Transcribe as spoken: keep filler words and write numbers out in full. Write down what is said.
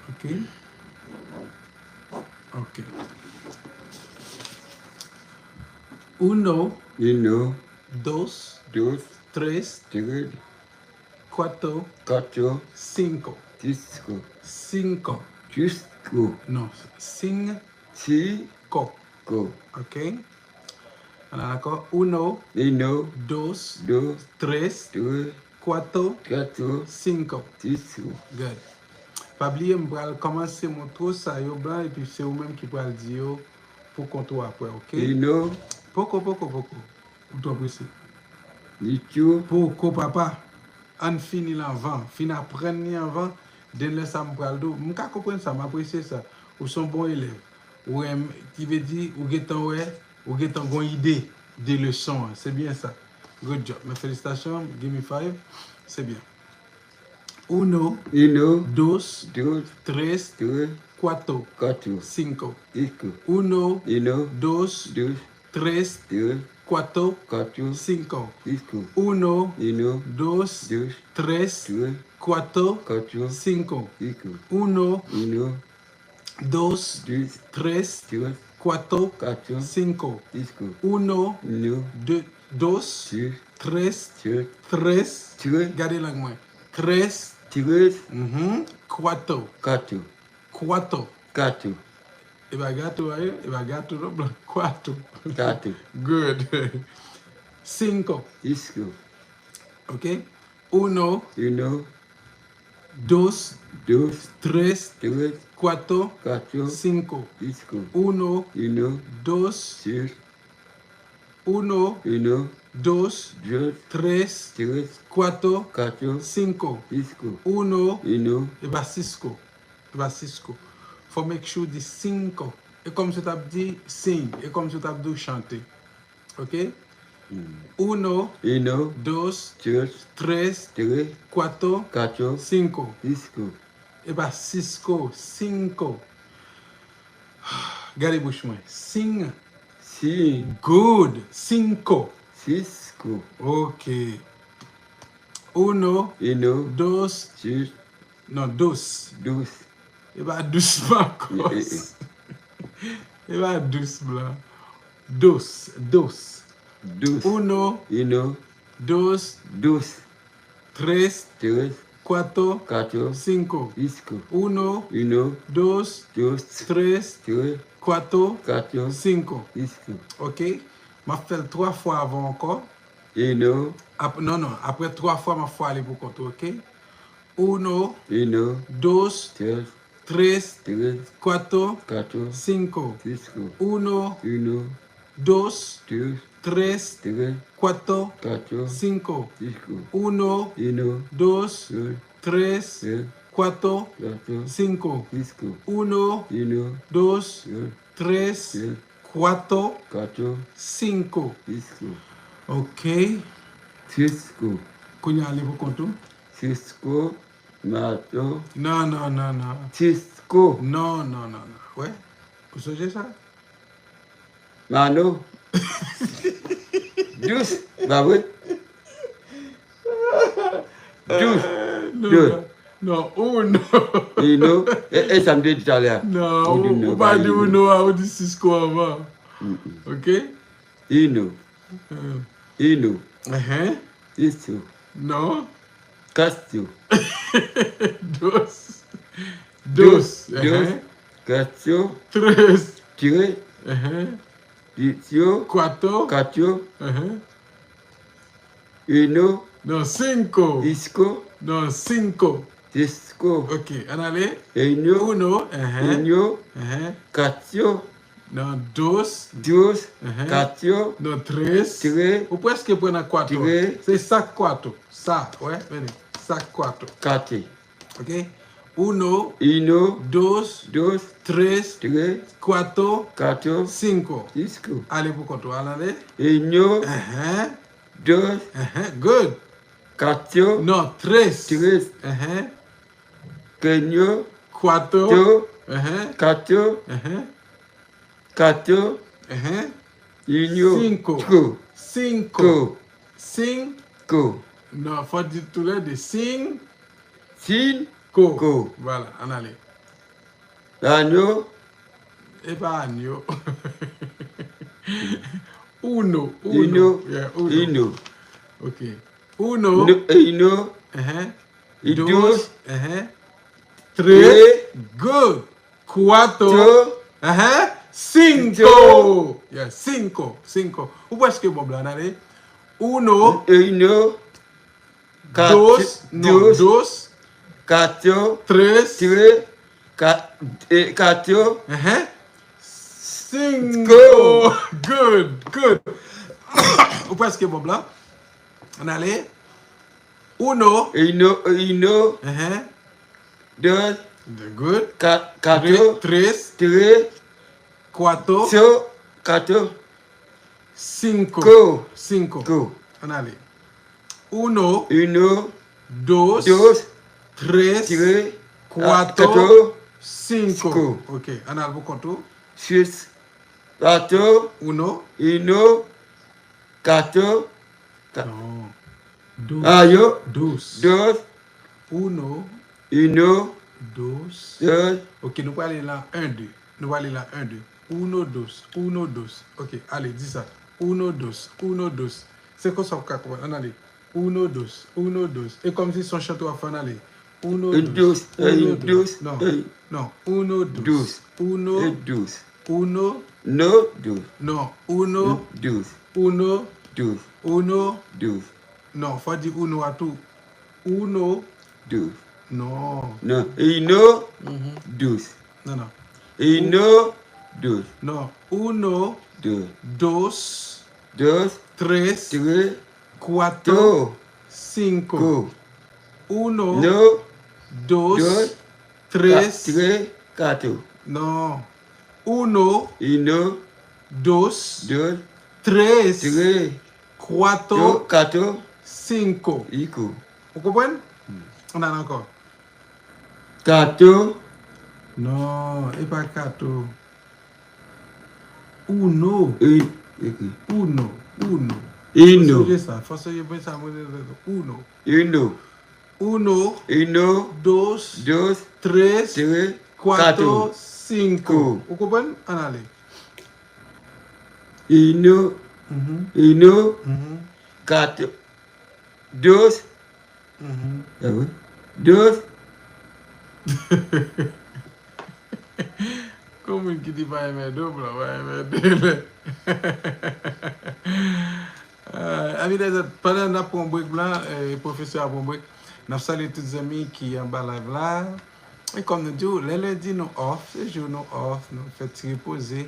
Ok. Ok. Uno, Uno, dos, dos, tres, tres, cuatro, cuatro, cinco. Cisco, Cinco. Cisco, No, cin, ci, co. Co. Ok? Ana dakò? Uno, Uno, dos, dos, tres, tres, cuatro, cuatro, cinco. Cisco. Good. Pa bliye, m pral kòmanse montre w sa yo blan, epi se ou menm ki pral di yo pou kont ou apre, ok? Uno, Poko, poko, poko. Ou twò prese. Nico, Poko, papa. Ann fini l anvan. Fin aprann li anvan. Den lè sa m pral di w. M ka konprann sa, m apresye sa. Ou se yon bon elèv. Ou renm-, ki vle di, ou gentan wè, ou gentan gon ide de leson an. Se byen sa. Good job. Men felisitasyon. Give me five. Se byen. Uno, uno, dos, dos, tres, tres, cuatro, cuatro, cinco. Cisco. Uno, Uno, dos, dos, tres, tres, cuatro, cuatro, cinco. Cisco. Uno, Uno, dos, dos, tres, tres, cuatro, cuatro, cinco. Cisco. Uno, Uno, dos, dos, tres, tres, cuatro, cuatro, cinco. Cisco. Uno, Uno, de, dos, dos, tres, tres, tres. tres, Gade lang mwen. Tres, tres, mhm, cuatro, cuatro, cuatro. Cuatro. E pa gato a ye, e pa gato non, blan. Cuatro. Cuatro. Good. Cinco. Cisco. Ok? Uno, Uno, dos, dos, tres, tres, cuatro, cuatro, cinco. Cisco. Uno, Uno, dos, dos, uno, uno, dos, dos, tres, tres, cuatro, cuatro, cinco. Cisco. Uno, Uno, e pa Cisco. E pa Cisco. Fò make sure di cinco. E kòmsi w t ap di sing. E kòmsi w t ap di w chante. Ok? mm, Uno, uno, dos, dos, tres, tres, cuatro, cuatro, cinco. Cisco. E pa Cisco, cinco. Gade bouch mwen. Sing. Sing. Good. Cinco. Cisco. Ok. Uno, Uno, dos, dos, non, dos. dos, E pa dous, Marcos. E pa dous, blan. Dos, dos. dos, Uno, uno, dos, dos, tres, tres, cuatro, cuatro, cinco. Cisco. Uno, Uno, dos, dos, tres, tres, cuatro, cuatro, cinco. Cisco. Ok? M ap fè l twa fwa avan ankò. Uno, Ap, non, non. Apre twa fwa, m ap fè w ale pou kont ou, ok? Uno, uno, dos, dos, tres, tres, cuatro, cuatro, cinco. Cisco. Uno, Uno, dos, dos, tres, tres, cuatro, cuatro, cinco. Cisco. Uno, Uno, dos, dos, tres, tres, cuatro, cuatro, cinco. Cisco. Uno, Uno, dos, dos, tres, tres, cuatro, cuatro, cinco. Cisco. Ok. Cisco. Kounye a ale pou kont ou. Cisco, Mato. Non, non, non, non. Cisco. Non, non, non, non. Wè. Ou sonje sa? Mano. Dous, pa vre? Dous. Non, Dous. non, non, uno. Uno. E, e sa m te di talè a. Non, Ou di ou, non, ou pa pa di uno. Uno a, ou di Cisco anvan. Mm-mm. Ok? Uno. Euh, Uno. Ehe. Isto. Non. Casto. Dos. Dos. Dos. Ehe. Casto. Tres. Tres. Ehe. Dicio. Cuatro. Cuatro. Ehe. Uno. Non, cinco. Isco. Non, cinco. Cisco. Ok, ann ale. Uno. Uno. Ehe. Uno. Ehe. Cacio. Non, dos. Dos. Ehe. Cacio. Non, tres. Tres. Ou prèske pran nan cuatro. Tres. Se sa cuatro. Sa, wè, vini. Sa cuatro. Cuatro. Ok? Uno, Uno. Dos, Dos. Tres, Tres. Cuatro, Cuatro. Cinco. Cinco. Ale pou kont ou, al ale. Uno. Ehe. Dos. Ehe. Good. Cacio. Non, tres. Tres. Ehe. Queño. Cuatro. Yo. Ehe. Cuatro. Ehe. Cuatro. Ehe. Uno. Cinco. Cinco. Cinco. Cinco. Cinco. Non, fò di tou lè de. Cinco. Sin. Ko. Voilà, ann ale. Anyo. E pa anyo. Uno, uno. Uno. Yeah, uno. Uno. Ok. Uno. No, uno. Ehe. Dos. Dos. Ehe. Tres. Tres. Good. Cuatro. Cuatro. Ehe. Cinco. Cinco. Yeah, cinco. Cinco. Ou prèske bon, blan, ale. Uno. Uno. Kat-, dos, non, dos, dos. Cuatro. Tres. Tres. Ka-, eh, cuatro. Ehe. Cinco. Cinco. Good, good. Ou prèske bon, blan. Ann ale. Uno. Uno, uno. Ehe. Dos. Good. Ka-, cuatro. Tre-, tres. Tres. Cuatro. So, cuatro. Cinco. Co. Cinco. Co. Ann ale. Uno. Uno. Dos. Dos. Tres. Tres. Cuatro. Cuatro. Cinco. Cinco. Ok, ann al pou kont ou. Sis. Cuatro. Uno. Uno. Cuatro. Ka- Non. Dos. Ayo. Dos. Dos. Uno. Uno. Dos. Dos. Ok, nou prale nan un, deux. Nou prale nan un, deux. Uno, dos. Uno, dos. Ok, ale, di sa. Uno, dos. Uno, dos. Se konsa w ka konprann. Ann ale. Uno, dos. Uno, dos. E kòmsi se yon chante w ap fè, ann ale. Uno, dos. Dos. Uno, dos. Dos. Non. Ey. Non. Uno, dos. Dos. Uno. E dos. Uno. No, dos. Non. Uno. Dos. Uno. Dos. Uno. Dos. Non, fò di uno a tou. Uno. Dos. Non. Non. Uno. Mhm. Dos. Non, non. Uno. Dos. Non. Uno. Dos. Dos. Dos. Tres. Tres. Cuatro. Cuatro. Cinco. Cinco. Uno. No. Dos. Dos. Tres. Ka-, tres. Cuatro. Non. Uno. Uno. Dos. Dos. Tres. Tres. Cuatro. Cuatro. Cinco. Cinco. Ou konprann? Hmm. Ann al ankò. Kato. Non, e pa kato. Uno. E, ekri. Uno. Uno. Uno. Fò sonje sa. Fò sonje mwen sa, mwen, uno. Uno. Uno. Uno. Dos. Dos. Tres. Tres. Cuatro. Cuatro. Cinco. Cinco. Ou konprann? Ann ale. Uno. Mhm. Uno. Mhm. Kato. Dos. Mhm. Ah wi. Dos. Kon moun ki di pa renmen do, blan, pa renmen do, lè. Ah, ami, lèzòt, pandan n ap pran break la, eh, pwofesè a pran break, n ap salye tout zanmi ki anba live la. E kòm nou di w, lè lendi nou off, se jou nou off, nou fè ti repoze.